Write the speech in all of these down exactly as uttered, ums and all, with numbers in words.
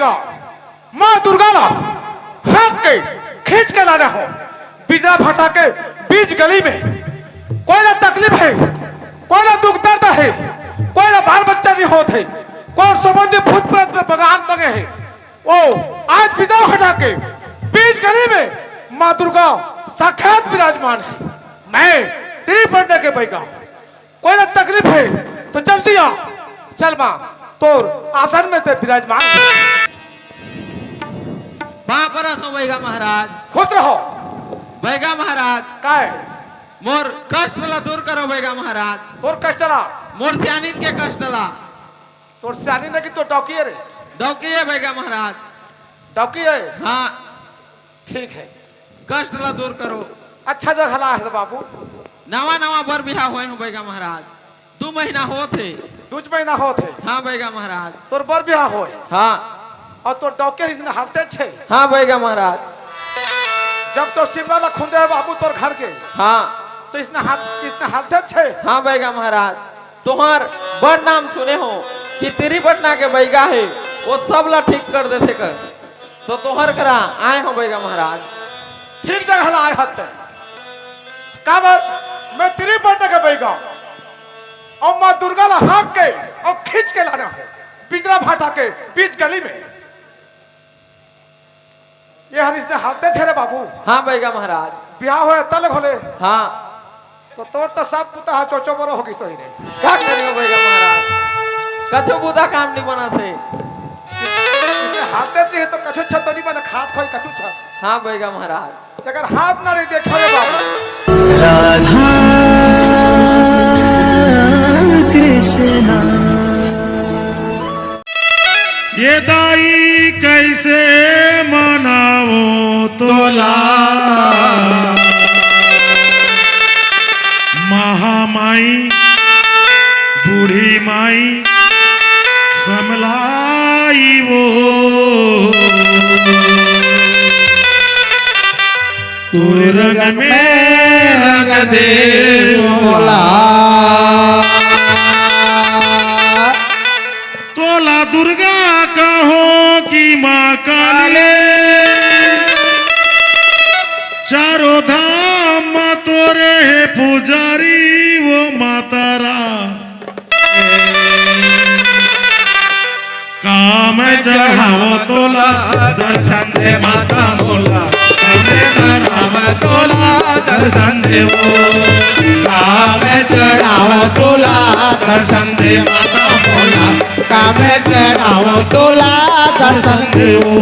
माँ दुर्गा ला हाँक के खींच के लाना हो बिजरा भाटा के बीच गली में। कोई ला तकलीफ हे, कोई ला दुख दर्द हे, कोई ला बाल बच्चा नहीं होत हे, कोई संबंधी भूत प्रेत में बगान बगे हे, ओ आज बिजरा भाटा के बीच गली में माँ दुर्गा साक्षात विराजमान हे। मैं तिरी पड़ने के बैगा, कोई ला तकलीफ हे तो जल्दी आ। चल माँ, तोर आसन में ते विराजमान हे। पाँव परत हों बैगा महाराज। खुश रहो। बैगा महाराज, काय? मोर कष्ट ला दूर करो बैगा महाराज। तोर कष्ट ला? मोर सियानिन के कष्ट ला। तोर सियानिन हे कि तोर डौकी हे रे? डौकी हे बैगा महाराज। डौकी हे? हाँ। ठीक हे। कष्ट ला दूर करो। अच्छा जगह ला हे बाबू। नवा नवा बर बिहा होय हों बैगा महाराज। दू महीना होत हे। दू महीना होत हे। हाँ बैगा महाराज। तोर बर बिहा होय। हाँ। अउ तोर डौकी अइसने हालते छे। हाँ बैगा महाराज। जब तोर सिमरा ला खुंदे हे बाबू तोर घर के। हाँ। तो अइसने हाल, अइसने हालते छे। हाँ बैगा महाराज। तोहर बड़ नाम सुने हों कि तिरी पटना के बैगा हे, ओ सब ला ठीक कर देथे कर। तो तोहर करा आय हों बैगा महाराज। ठीक जगह ला आय हस ते। काबर मैं तिरी पटना के बैगा अउ माँ दुर्गा ला हाँक के अउ खींच के लाना हों बिजरा भाटा के बीच गली में। ये हर अइसने हालते छे रे बाबू। हाँ बैगा महाराज। बिहा होय तले भले। हाँ। तो तोर तो सब पुता हा चोचो बरो हो गिस होही रे। का करियो बैगा महाराज, कछु बुता काम नहीं बना थे। अइसने हालते नहीं हे तो कछु छत तो नहीं बने, खात खोई कछु छत। हाँ बैगा महाराज। अगर हाथ ना नहीं देखा रे बाबू। राधा कृष्णा। ये दाई कैसे मनावों तोला, महामाई बूढ़ी माई समलाई वो। तोर रंग में रंग दे मोला। तोला दुर्गा कहों कि माँ काली, चारों धाम म तोरे हे पुजारी वो माता राम। का मैं चढ़ावों तोला दर्शन दे माता मोला, का मैं चढ़ावों तोला दर्शन दे वो, का मैं चढ़ावों तोला दर्शन दे माता मोला, का मैं चढ़ावों तोला दर्शन दे वो।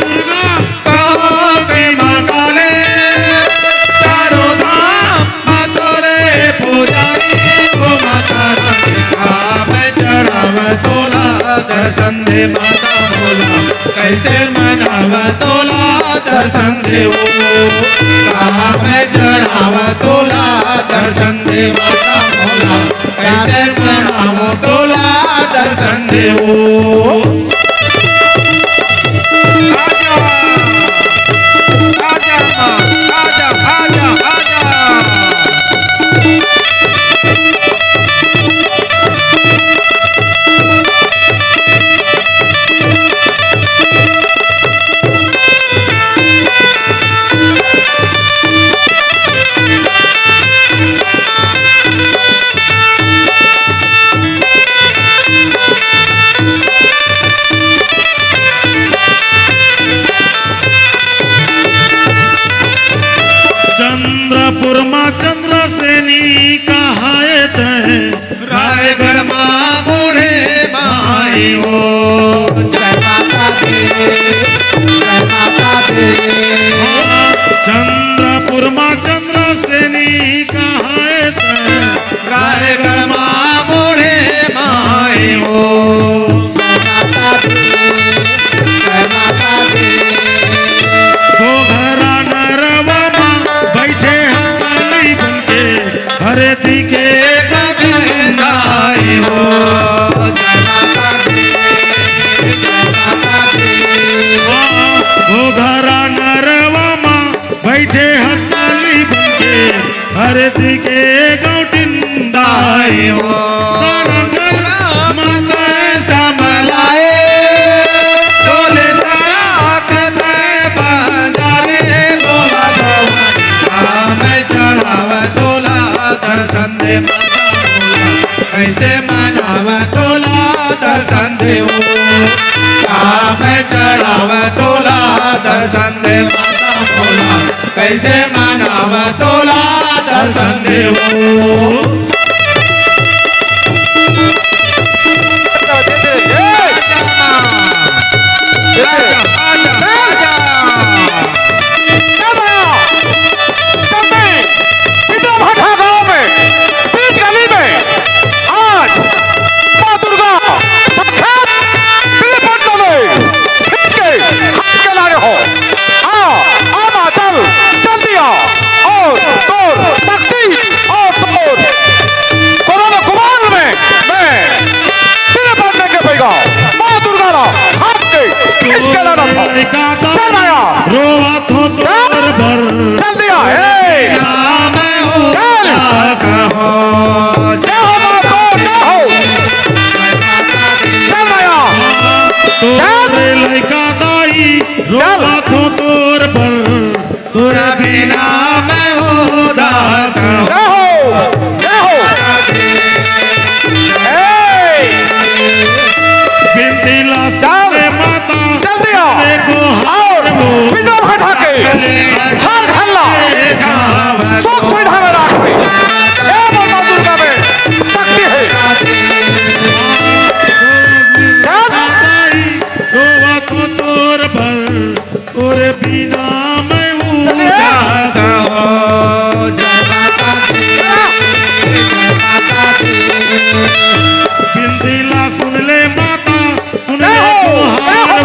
दुर्गा कहों कि माँ काली, चारों धाम म तोरे पुजारी वो माता रानी। का मैं चढ़ावों तोला दर्शन दे माता मोला, कैसे मनावों तोला दर्शन दे वो। का मैं चढ़ावों तोला दर्शन दे माता मोला, कैसे मनावों तोला दर्शन दे वो। आजा, आजा माँ, आजा, आजा, आजा। से मनाव तोला दर्शन देवो। जल्दी, बिजला भाटा गांव में, बीच गली में, आज माँ दुर्गा साक्षात त्रिपंड में खींच के हाथ के लाने हो। आ, आ माँ, चल, जल्दी आ। और तोर शक्ति और तोर कोरोना कुमार में मैं तेरे पास लेके बैगा। माँ दुर्गा रा हाथ के खींच के लाना था। चल आया। रोवा थो तोर बर। जल्दी आ, ए। चल। जय हो माँ, तो जय हो। चल आया। तोर लइका दाई रोवा थो तोर बर। तोरा बिना मैं उदास हूँ। जय हो, जय हो। ए! बिनती ला चल। सुने माता, जल्दी आओ। सुने गुहार और वो। बिजला भाटा के हर हल्ला, सुख सुविधा में राख। ए माता दुर्गा में शक्ति है। चल। रोवा थो तोर बर। तोरे बिना मैं उदास हो। जय माता दी, जय माता दी। बिनती ला सुन ले माता, सुन ले गुहार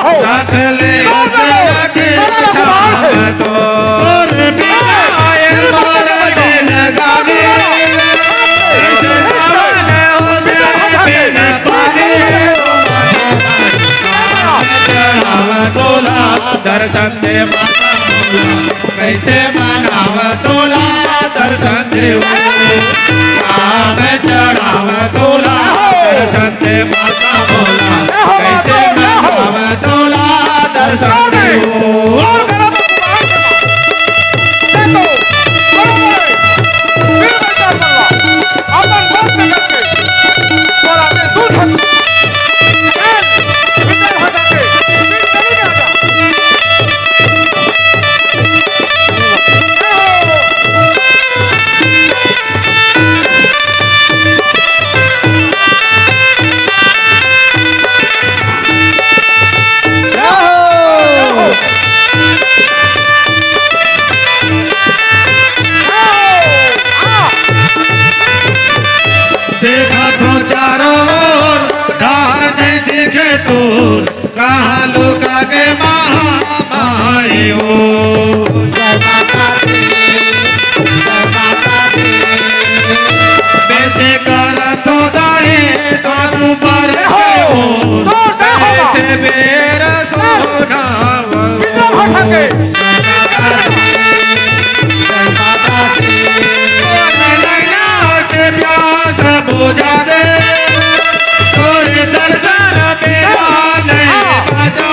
हो। रख ले अचरा के छाप को। तोरे बिना ये मारा जिंदगानी। ऐसे सावन हो जाए बिन पानी। चढ़ावा तोला दर्शन दे माता भोला, कैसे मनावा तोला दर्शन देवो। राम चढ़ावा तोला दर्शन दे माता भोला, कैसे मनावा तोला दर्शन देवो। देखा तो चारों ओर, डहर नहीं दिखे दूर, कहाँ लुका गे महामाई हो। जय माता दी, जय माता दी। बेचे कर तो दाए, आंसू पर हो, कैसे बेर सोना। बिजला भाटा के। जय माता दी। तोरे नैना के प्यास बुझा दे। तोरे दर्शन बिना नहीं बाँचो।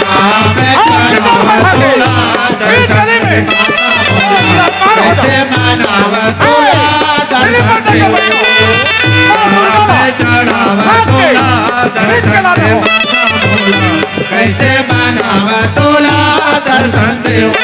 राम चढ़ावा तोला दर्शन दे माता भोला। कैसे मनावा तोला दर्शन दे। राम चढ़ावा तोला दर्शन दे माता भोला। कैसे मनावा तोला दर्शन देवो।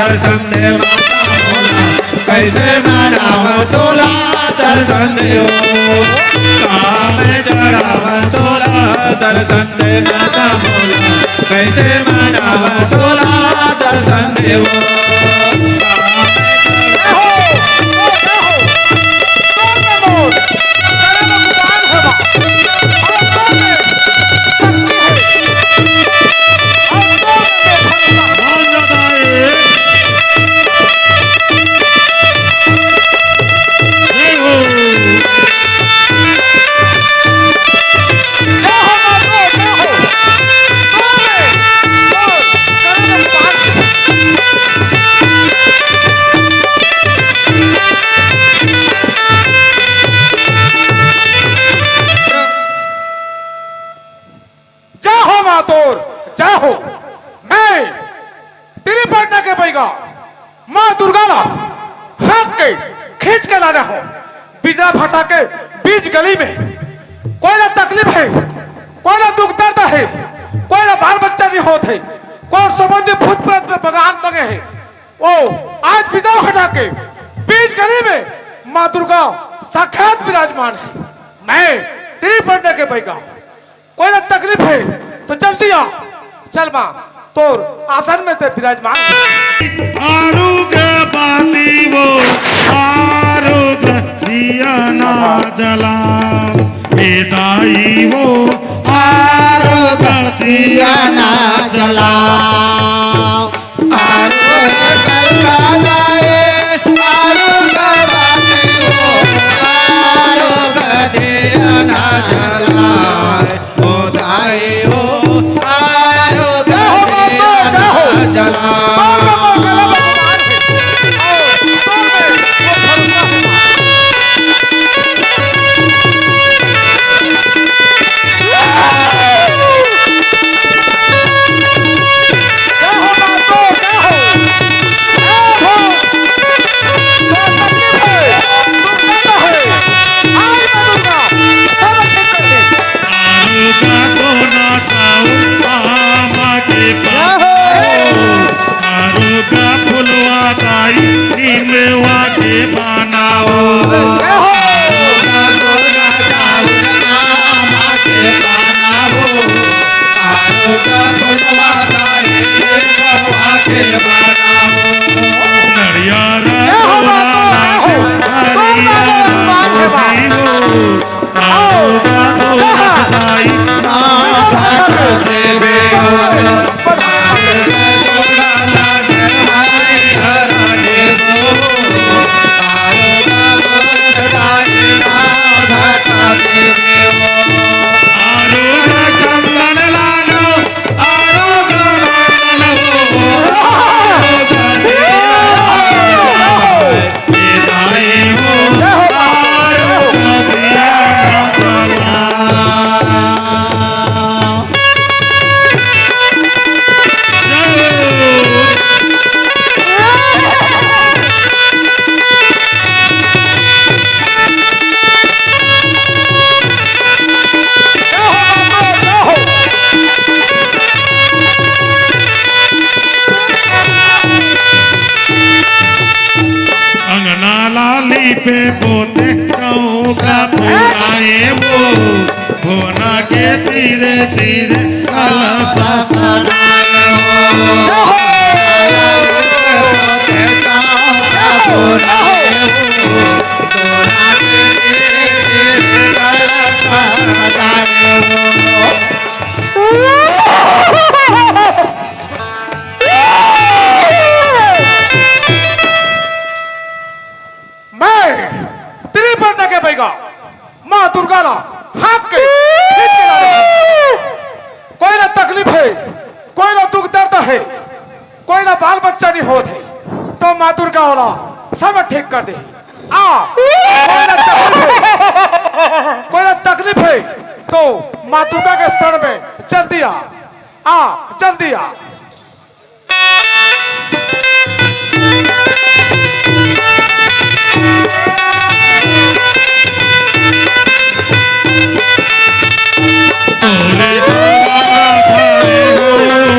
दर्शन दे माता भोला, कैसे मनाव तोला दर्शन देव। कहाँ में चढ़ाव तोला दर्शन दे माता भोला, कैसे मनाव तोला दर्शन देव। जय हो मातोर, जय हो। मैं त्रिपटना के बैगा माँ दुर्गा ला हाक के खींच के लाना हो। बिजरा भाटा के बीच गली में कोई ला तकलीफ हे, कोई ला दुख दर्द हे, कोई ला बाल बच्चा नहीं होत हे, कोई संबंधी भूत प्रेत में बगान बगे हे, ओ आज बिजरा भाटा के बीच गली में माँ दुर्गा साक्षात विराजमान हे। मैं त्रिपटना के बैगा कोई ला तकलीफ हे तो जल्दी आ, चल माँ तोर आसन में ते विराजमान। आरुग बाती वो, आरुग दिया ना जला, ए दाई वो, आरुग दिया ना जला। आरुग जल का जाए, आरुग बाती वो, आरुग दिया ना जला। ओ दाई ओ, आरो गया ना जला। आरुगा कोना चाउर आमा के पाना हो। आरुगा फुलवा दाई नीमवा के पाना हो। आरुगा कोना चाउर आमा के पाना हो। आरुगा फुलवा दाई नीमवा के पाना हो। नरिया रा कोना लागे, नरिया रा कोनी हो। अंगना ला लीपे पोते चौका पुराए वो, भुवना के तीरे तीरे कलसा सजाए वो। मैं त्रिपटना के बैगा माँ दुर्गा ला हाथ के खींच के ला दे। कोई ला तकलीफ हे, कोई ला दुख दर्द हे, कोई ला बाल बच्चा नहीं होत हे, तो माँ दुर्गा वाला सब ठीक कर दे। आ, कोई ला तकलीफ हे, कोई ला तकलीफ हे, तो माँ दुर्गा के शरण में जल्दी आ, आ, जल्दी आ। तोरे सवाल धरे हो,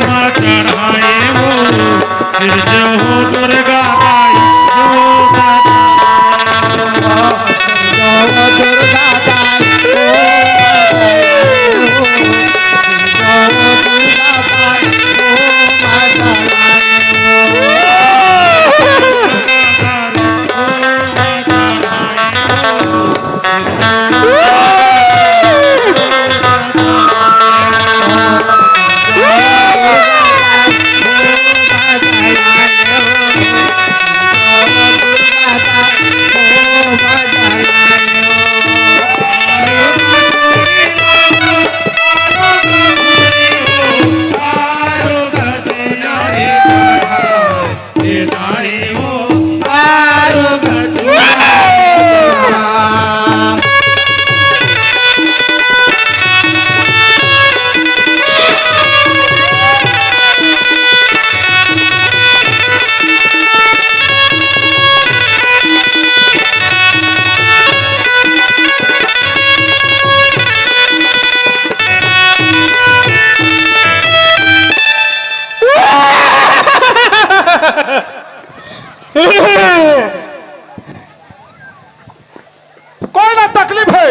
माँ चढ़ाए हो, सिर जो हो कोई ना तकलीफ है,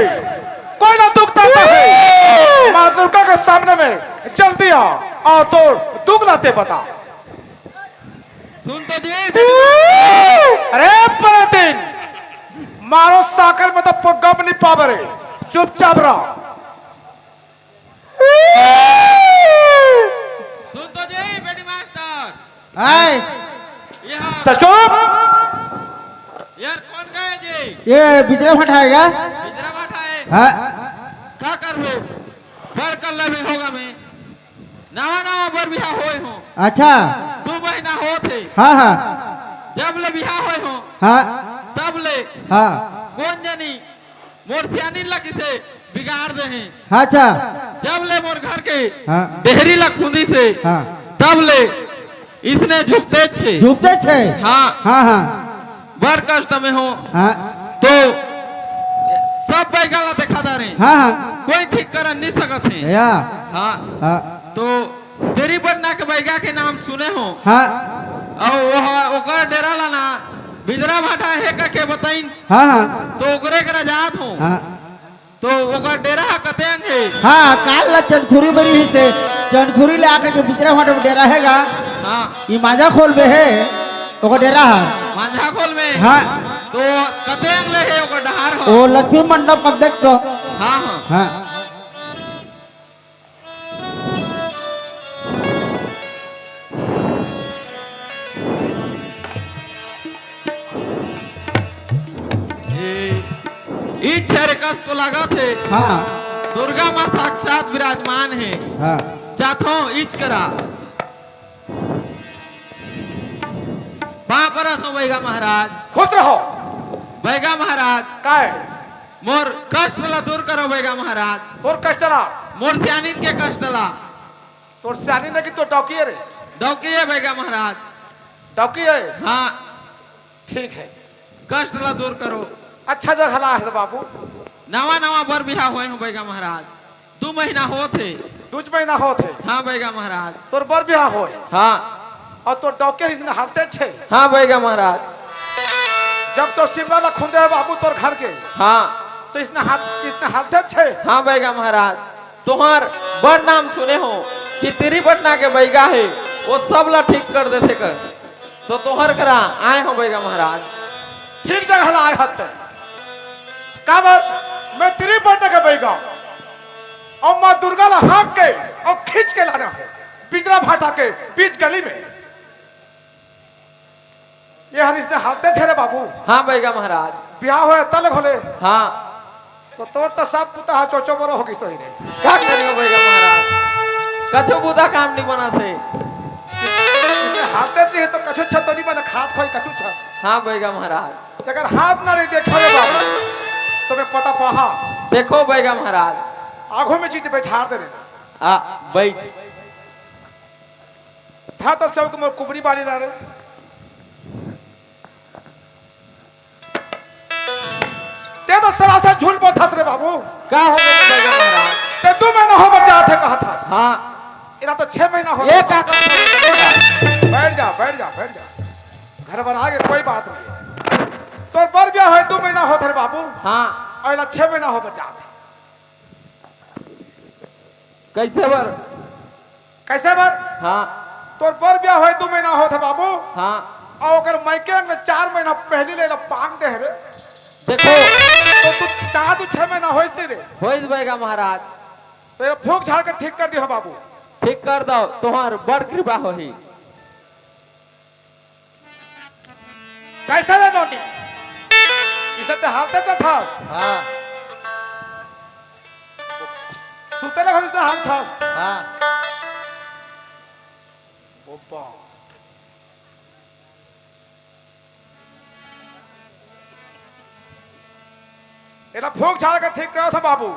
कोई ना दुख दर्द है, माँ दुर्गा के सामने में जल्दी आ और तोर दुख ला तैं बता। सुन तो जी, अरे परातीन, मारो साकर में तो गम नहीं पावे रे, चुपचाप रह। सुन तो जी, बेटी मास्टर। आय। चल चुप। यार, कौन गए जी? ये बिजरा भाटा है क्या? बिजरा भाटा है। हाँ। का करबो? बर कल्ला में होगा मैं। नवा नवा बर बिहा होए हो। अच्छा। दो महीना होत हे। हाँ, हाँ। जब ले बिहा होए हो। हाँ। तब ले। हाँ। कौन जानी मोर सियानी ला किसे बिगाड़ दे हैं। अच्छा। जब ले मोर घर के हाँ। डेहरी ला खुंदी से हाँ। तब ले इसने झुकते छे। झुकते छे? हाँ। हाँ, हाँ। बड़ कष्ट में हो। हाँ। तो सब बैगा ला देखा दारे। हाँ, हाँ। कोई ठीक कर नहीं सकत है। या। हाँ। हाँ। तो तेरी बटना के बैगा के नाम सुने हो। हाँ। और वो ओकर डेरा ला ना बिजरा भाटा है का के बताइन। हाँ, हाँ। तो ओकरे करा जात हो। हाँ। तो ओकर डेरा ह कते अंग हे? हाँ, काल ला चंदखुरी बरी ही से, चंदखुरी ले आके के बिजरा भाटा में डेरा हे गा। हाँ। ई माझा खोल में हे, ओकर डेरा ह। माझा खोल में? हाँ। तो कते अंग ले हे ओकर डहार ह? ओ लक्ष्मी मंडप अब देख तो। हाँ, हाँ। हाँ। ए, इच हरे कस तो लागत हे। हाँ। दुर्गा माँ साक्षात विराजमान हे। हाँ। जाथो इच करा। पाँव परत हो बैगा महाराज। खुश रहो। बैगा महाराज। काय? मोर कष्ट ला दूर करो बैगा महाराज। तोर कष्ट ला? मोर सियानिन के कष्ट ला। तोर सियानिन हे कि तोर डौकी हे रे? डौकी हे बैगा महाराज। डौकी हे? हाँ। ठीक हे। कष्ट ला दूर करो। अच्छा जगह ला हे बाबू। नवा नवा बर बिहा होए हो बैगा महाराज। दू महीना होत हे। दू महीना होत हे? हाँ बैगा महाराज। तोर बर बिहा होए? हाँ। और तोर डौकी अइसने हालते छे? हाँ बैगा महाराज। जब तोर सिमरा ला खुंदे हे बाबू तोर घर के, हाँ। तो अइसने हाल, अइसने हालते छे? हाँ बैगा महाराज। तोहर बड़ नाम सुने हो कि तिरी पटना के बैगा हे, वो सब ला ठीक कर देथे कर। तो तोहर करा आए हो बैगा महाराज। ठीक जगह ला आए हते। काबर मैं तिरी पटना के बैगा अउ माँ दुर्गा ला हाँक के अउ खींच के लाना हो बिजरा भाटा के बीच गली में। ये हर इसने हालते छे रे बाबू। हाँ बैगा महाराज। बिहा होए तले घोले। हाँ। तो तोर तो सब पुता हा चोचो बरो होगी सोही रे। का करियो बैगा महाराज, कछु बुता काम नहीं बना थे। इसने हालते नहीं हे तो कछु छत तो नहीं बना, खात खोई कछु छत। हाँ बैगा महाराज। अगर हाथ ना नहीं देखा रे बाबू, तो मैं पता पाहा। देखो बैगा महाराज। आगो में चीज बैठार दे रे। आ, बैठ। था तो सब को मोर कुबरी बाली ला रे। ते तो सरासर झूठ बोलथस रे बाबू। का हो गया बैगा महाराज? ते दू महीना हो बर जात हे कहत हस। हाँ। एला तो छह महीना हो ये गया। का कहत हस? बैठ जा, बैठ जा, बैठ जा। घर बर आगे कोई बात नहीं। तोर बर बिहा होए दू महीना होत हे रे बाबू। हाँ। अउ एला छह महीना हो बर जात हे। कैसे बर? कैसे बर? हाँ। तोर बर बिहा होए दू महीना होत हे बाबू। हाँ। अउ ओकर मायके अंग ले चार महीना पहली ले ला पांग दे हे रे। देखो। तो तू चार दू छह महीना होइस नहीं रे। होइस बइगा महाराज। तो ये फूंक झाड़ के ठीक कर दियो बाबू। ठीक कर दो, तुम्हार बड़ कृपा होही। कैसा रे नोनी? इसे ते हालते तो थास। हाँ। सुते ले इसे हाल थास। हाँ। ओपा। एला फूंक झाड़ के ठीक करो था बाबू।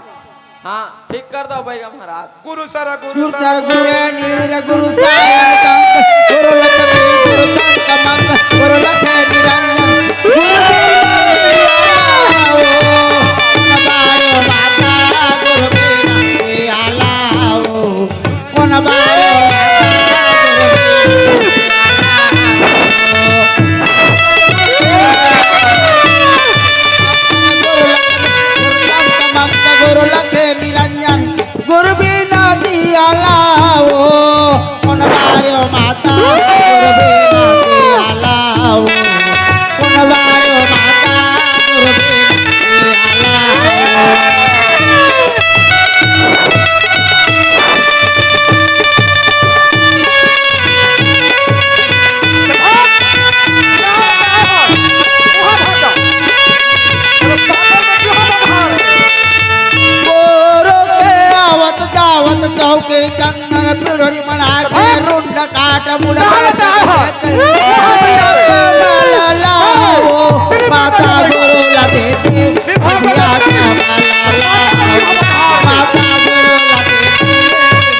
हाँ, ठीक कर दो बइगा महाराज। गुरु सर गुरु गुरु सर सर गुरु गुरु नीर गुरु सायं कंक गुरु लक्ष्मी गुरु तंत मंक गुरु लख निरंजन गुरु आओ, बारो माता गुरु बिना ए आलाओ। कोन बारो माता गुरु बिना ए आलाओ। गुरु लख गुरु तंत मंक गुरु लख निरंजन गुरु बिना दिया लाओ। कोन बारो माता गुरु बिना दिया लाओ। कोन बारो माता गुरु बिना दिया लाओ। गोरो के आवत जावत चौके चंदन पिड़ोरी मना के रुंड काट मुड़ माता गुरु ला दे दे बिटिया के माला लाओ। माता गुरु ला दे दे बिटिया के माला लाओ। माता गुरु ला दे दे बिटिया।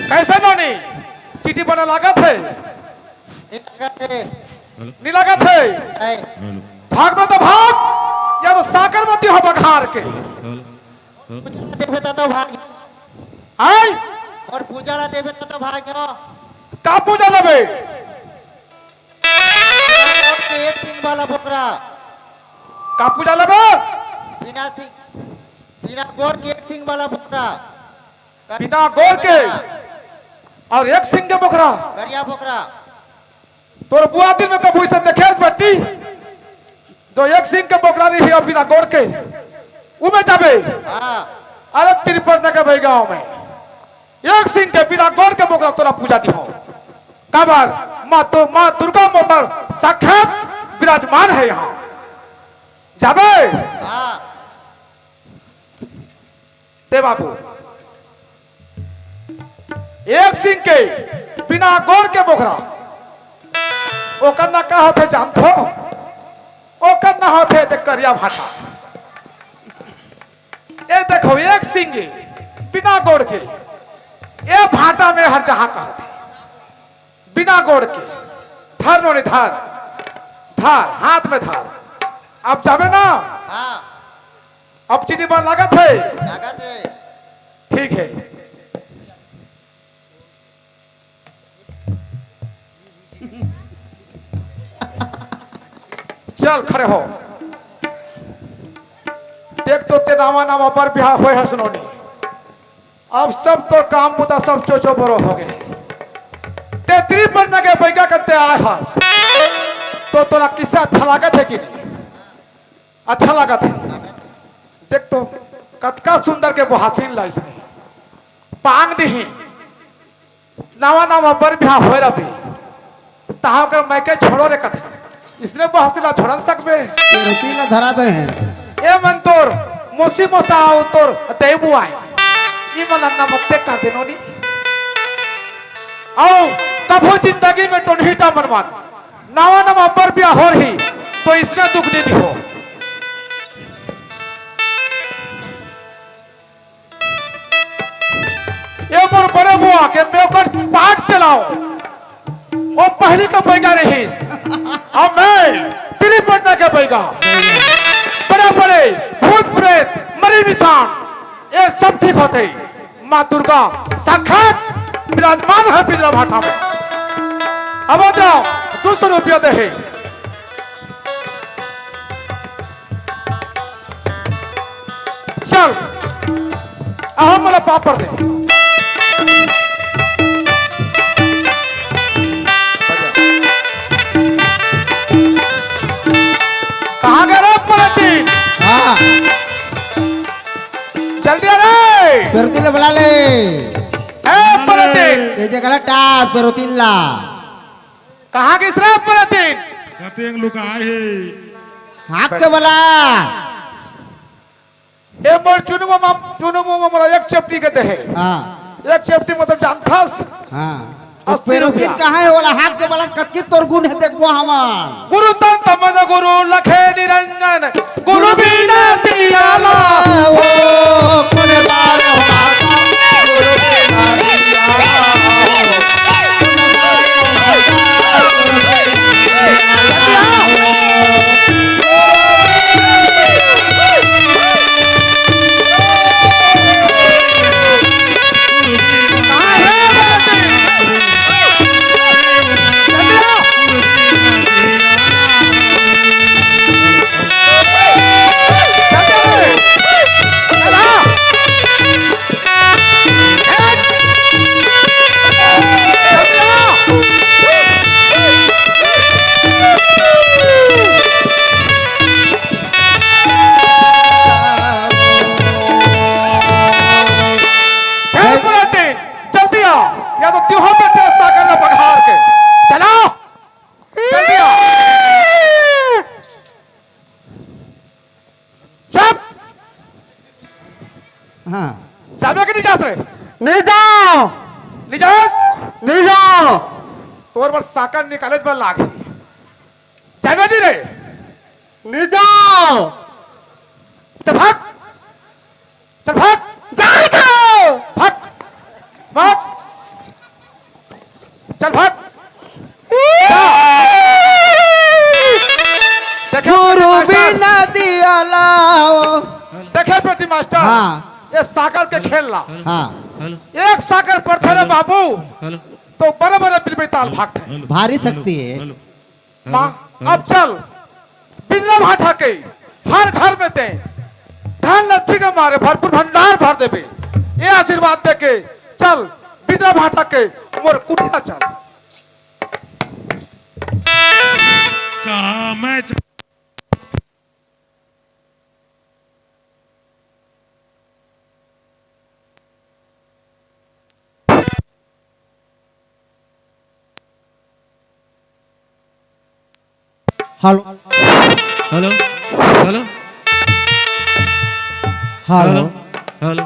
कैसे नोनी? चिट्ठी बने लागत हे? नहीं लागत हे। नहीं लागत हे। नहीं। भाग में तो भाग, या तो साकर मती हो बघार के। पूजा ला देबे त तो भाग। आय? अउ पूजा ला देबे त तो भाग हो। का पूजा लेबे? एक सिंग वाला बोकरा। का पूजा लेबे? बिना सिंग, बिना गोड़ के एक सिंग वाला बोकरा। बिना गोड़ के अउ एक सिंग के बोकरा। करिया बोकरा। तोर बुआ दिन में कभू इसे देखेस बट्टी, जो एक सिंग के बोकरा रही अउ बिना गोड़ के, उमे जाबे। हाँ। अरे तिरपन नगे बइगा में एक सिंग के बिना गोड़ के बोकरा तोला पूजा दिहो। काबर माँ तो माँ दुर्गा मोर साक्षात विराजमान हे यहाँ। जाबे। हाँ। ते बाबू, एक सिंग के बिना गोड़ के बोकरा, ओकर ना का होथे जानथो? ओकर ना होथे ते करिया भाटा। ए देखो, एक सिंग बिना गोड़ के, ए भाटा में हर जहाँ कहथे। बिना गोड़ के। धर नोनी, धर। धर, हाथ में धर। अब जाबे ना? हाँ। अब चिट्ठी बन लागत हे? लागत हे। ठीक हे। चल, खड़े हो। देख तो, ते नावा नावा बर बिहाव होय हस नोनी। अब सब तोर काम बुता सब चोचो बरो होगे। ते तिरपन नगे बइगा कहिके आय हस, तो तोला किस्सा अच्छा लागत हे कि नहीं? अच्छा लागत हे। देख तो, कतका सुंदर के बोहासिन ला इसने पांग दिही। नावा नावा बर बिहाव होय रबे, तहां कर मैं के छोड़ो रे कथे। इसने बोहासिन ला छोड़न सकबे? ये रोटी ला धरा दे हैं। ए मन तोर मोसी मोसा अउ तोर देबू आय। ई मन अन्ना मत्ते कर दे नोनी। अउ कभू जिंदगी में टोनही टा मन मान। नावा नावा बर बिहाव हो रही, तो इसने दुख नहीं दिहो। ए मोर बड़े बुआ के मैं ओकर पाठ चलाओ। ओ पहली तो बइगा रहीस। अब मैं तिरपन नगे बइगा। बड़े बड़े भूत प्रेत, मरी मिसान, ये सब ठीक होथे। माँ दुर्गा साक्षात विराजमान हे पिंजरा भाटा में। अब आ जाओ, दू सौ रुपया दे हे। चल। हम मोला पापड़ दे। कहाँ गए रे पलटी? हाँ। जल्दी आ रे। पेरोतिन ला बुला ले। ए पलटी। ये जगह ला टाप पेरोतिन ला। कहाँ गिस रे पलटी? कतेक लुकाए हे। हाँक के बुला। ए मोर चुनू मम-, चुनू मम-, मोला एक चपटी के दे हे। हाँ। एक चपटी मतलब जानथस? हाँ। अस्सी पेरोतिन रुपया। कहाँ हे ओला हाँक के बुला, कतकी तोर गुण हे देखबो हमन। गुरु तन तमन गुरु लखे निरंजन, गुरु बिना दियाला। ओ, कोन बारो माता, गुरु बिना दियाला। चल, बुलाते, जल्दी आ, या तो त्योहार पे तेरा सागर में बघार के। चला, जल्दी आ। चुप। हाँ। जाबे कि नहीं जास रे? नहीं जाओ। नहीं जास? नहीं जाओ। तोर बर साकर निकाले बर लाग। जाबे नहीं रे? नहीं जाओ। चल भाग। चल भाग। जाओ तो। भाग। भाग। चल भाग। देखे गुरु प्रति मास्टर। बिना दिया लाओ। देखे प्रति मास्टर। हाँ। ये साकर के खेल ला। हाँ। एक साकर पर थे रे बाबू। तो बड़े बड़े बिल बेताल भागते हैं। भारी शक्ति है। माँ, अब चल, बिजरा भाटा के हर घर में ते धन लक्ष्मी के मारे भरपूर भंडार भर देबे। ये आशीर्वाद दे के चल, बिजरा भाटा के मोर कुटिया चल। का मैं च- hello. Hello. Hello. Hello. Hello.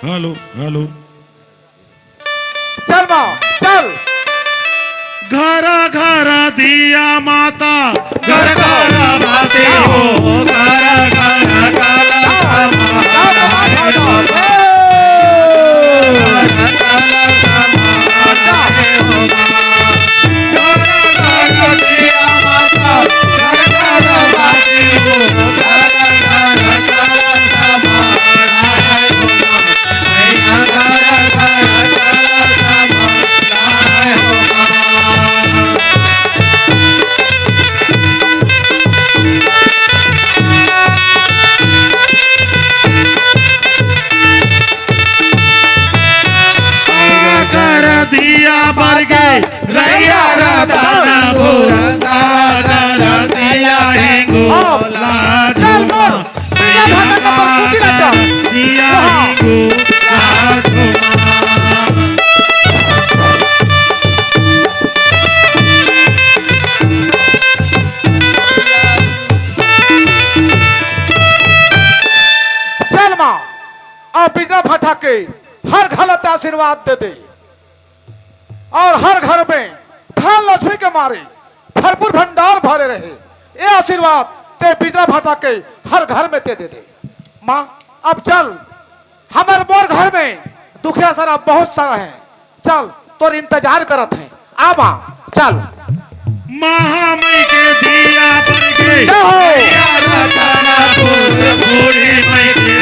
Hello. Hello. चल माँ, चल। घरा घरा दिया माता, घर घर बाती हो, घर घर काला समाना है हो। घर घर दिया माता, घर घर बाती हो, घर घर काला समाना है हो। कर दिया बर के रैया रतन भूरा कर दिया हिंगोला। चल बोल। चल माँ, अब बिजरा भाटा के हर घर ला आशीर्वाद दे दे। अउ हर घर में धन लक्ष्मी के मारे भरपूर भंडार भरे रहे। ये आशीर्वाद ते बिजरा भाटा के हर घर में ते दे दे। माँ, अब चल, हमर मोर घर में दुखिया सारा बहुत सारा है। चल, तोर इंतजार करत है। आ माँ, चल। महामाई के दिया बर के जय हो। दिया रतनपुर, बूढ़ी माई के